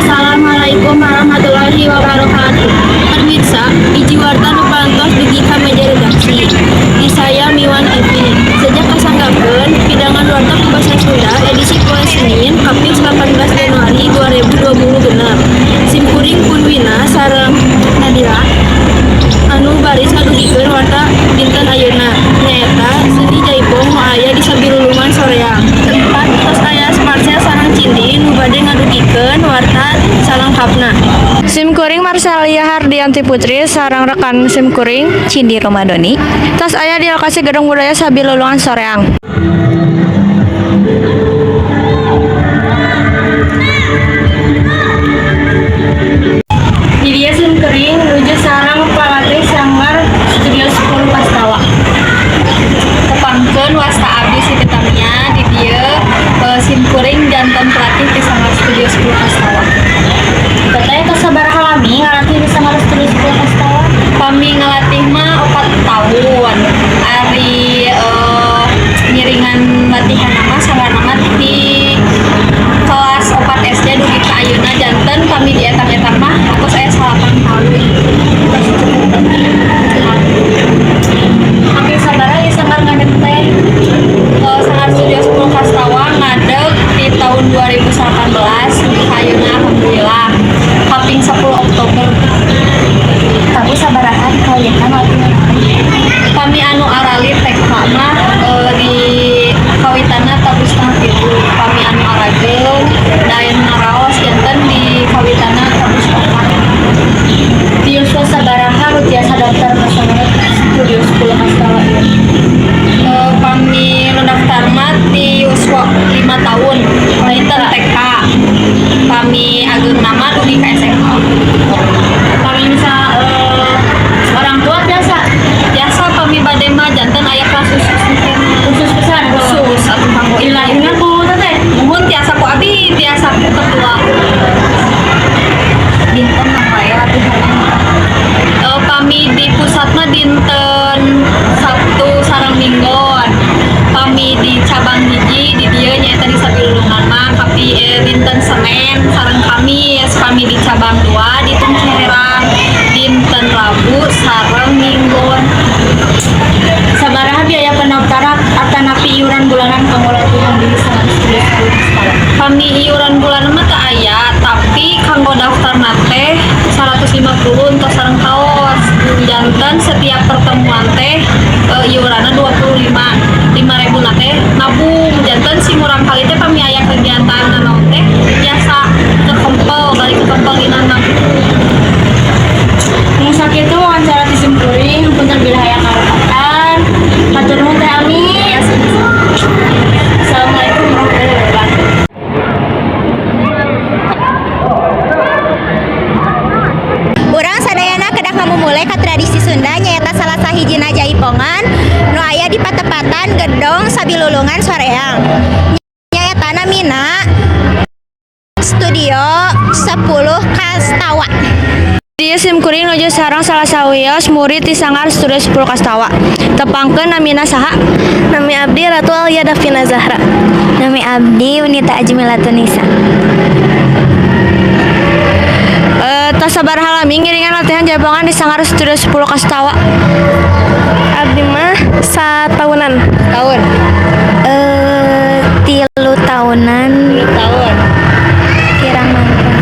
Assalamualaikum warahmatullahi wabarakatuh. Pemirsa, hiji warta nu parantos dugi ka meja redaksi. Di saya Miwan TV. Sejak kasanggakeun pidangan warta ku basa Sunda edisi poe Senin Kamis 18 Januari 2026. Simkuring Punwina sareng Nadila anu baris ngadugikeun warta dinten ayeuna, nyaeta seni jaipong nu aya di Sabilulungan Soreang. Tempat tos aya Marcel sareng Cindy nu bade ngadugikeun warta salengkapna. Simkuring Marcelia Hardianti Putri sareng rekan simkuring Cindy Romadoni. Tos aya di lokasi Gedung Budaya Sabilulungan Soreang. Di dieu simkuring nuju sareng palatih Sanggar Studio 10 Kastawa. Tepangkeun, wasta abdi Siti Tania. Di dieu simkuring janten pelatih di Sanggar Studio 10 Kastawa. Teteh tos sabaraha lami ngalatih di Sanggar Studio 10 Kastawa? Pami ngalatih mah 4 tahun. Ari ngiringan latihan mah sanggarna mah di kelas 4 SD dugi ka ayeuna, janten pami dietang-etang mah atos aya 9 tahun. Tos cukup. Hampir sabaraha ieu sanggar ngadeg, Teh? Sanggar Studio 10 Kastawa ngadeg di tahun 2018 dugi ka ayeuna, alhamdulillah kaping 10 Oktober. Tabu sabaraha dikawitan latihan? Pami anu aralit TK mah di kawitanna tabuh setengah tilu, pami anu arageung da aya nu ngaraos janten di kawitanna tabuh opat. Di yuswa sabaraha nu tiasa daftar ka Sanggar Studio 10 Kastawa ieu? Pami nu daftar mah di yuswa 5 tahun dinten TK, pami ageungna mah dugi ka SMA. Pami misal orang tua biasa? Biasa, pami bade mah janten aya kelas khusus. Khusus pisan? Khusus atuh kanggo. Dilatihna ku Teteh? Muhun, tiasa ku abi, tiasa ku ketua. Dinten wae latihanna? Pami di pusat mah dinten Sabtu sareng Minggon. Pami di cabang hiji di dieu nyaeta di Sabilulungan mah kapi dinten Senin sareng Kamis. Pami di cabang 2 di Tungherang dinten Rabu sareng Minggon. Sabaraha biaya pendaftaran atanapi iuran bulanan kanggo latihan di Sanggar Studio 10 Kastawa? Pami iuran bulan mah teu aya, tapi kanggo daftar teh 150 untuk sareng kaos. Janten setiap pertemuan teh iuranna 25 5000 teh nabung, janten si murangkalih teh pami aya kegiatan nanaon teh biasa kekempel balik kekempel dina nabung. Mung sakitu wawancara ti simkuring, punten bilih aya kalepatan. Hatur nuhun, Teh Ami. Assalamualaikum warahmatullahi wabarakatuh. Urang sadayana kedah ngamumule ka tradisi Sunda, nyaeta salah sahijina jaipongan nu aya di patepatan Gedong Sabilulungan Soreang. Nyaeta namina Studio 10 Kastawa. Di simkuring nuju sareng salah sawios murid di Sanggar Studio 10 Kastawa. Tepangkeun, namina saha? Nami abdi Ratu Alia Davina Zahra. Nami abdi Unita Ajmilatunisa. Tos sabaraha lami ngiringan latihan jaipongan di Sanggar Studio 10 Kastawa? Abdi mah satahunan. Tahun. 3 tahunan. Tahun. Kirang mangkung.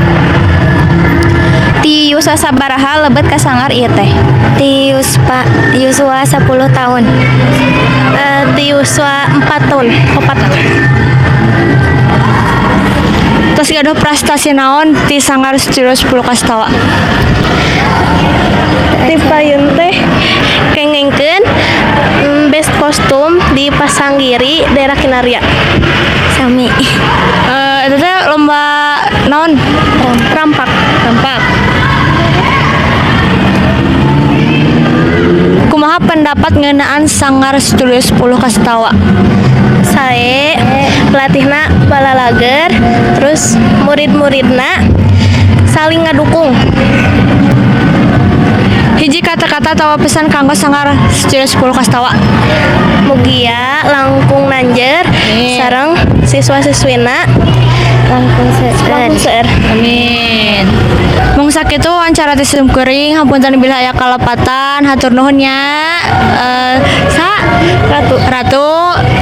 Ti yuswa sabaraha lebet ka sanggar ieu teh? Ti yuspa yuswa 10 tahun. Ti yuswa 4 tahun, 4 tahun. Tos gaduh prestasi naon ti Sanggar Studio 10 Kastawa? Ti payun teh kengengkeun best kostum di Pasanggiri daerah Kinaria. Sami. Itu teh lomba naon? Rampak. Rampak. Kumaha pendapat ngeunaan Sanggar Studio 10 Kastawa? Sae, pelatihna balalager, terus murid-muridna saling ngadukung. Hiji kata-kata atawa pesan kanggo Sanggar Studio 10 Kastawa. Mugia langkung nanjer Amin. sareng siswa-siswina Langkung seueur. Langkung seueur. Amin. Sakitu wawancara ti sim kuring, hapunten bilih aya kalepatan, hatur nuhun nya. Sa Ratu. Ratu.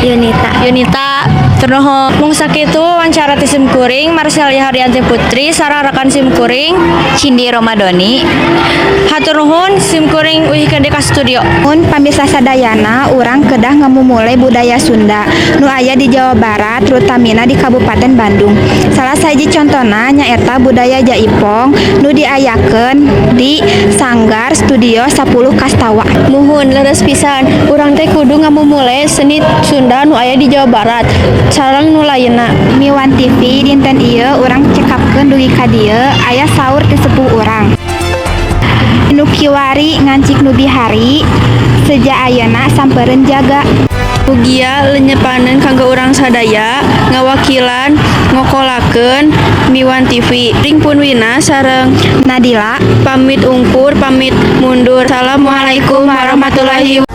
Yunita. Yunita, hatur nuhun. Mung sakitu wawancara ti sim kuring, Marcelia Haryanti Putri sareng rekan sim kuring Cindy Romadoni. Hatur nuhun, sim kuring uihkeun deui ka studio. Mun pamirsa sadayana, urang kedah ngamumule budaya Sunda nu aya di Jawa Barat, terutamina di Kabupaten Bandung. Salah sahiji contona nyaeta budaya Jaipong nu diayakeun di Sanggar Studio 10 Kastawa. Muhun, leres pisan. Urang teh kudu ngamumule seni Sunda nu aya di Jawa Barat sareng nu lainna. Miwan TV dinten ieu urang cekapkeun dugi ka dieu, aya saur ti sepuh urang. Nu kiwari ngancik nu bihari, seja ayeuna sampereun jaga. Mugia lenyepaneun kanggo urang sadaya ngawakilan ngokolakeun Miwan TV. Ring pun Wina sareng Nadila pamit ungkur, pamit mundur. Assalamualaikum warahmatullahi.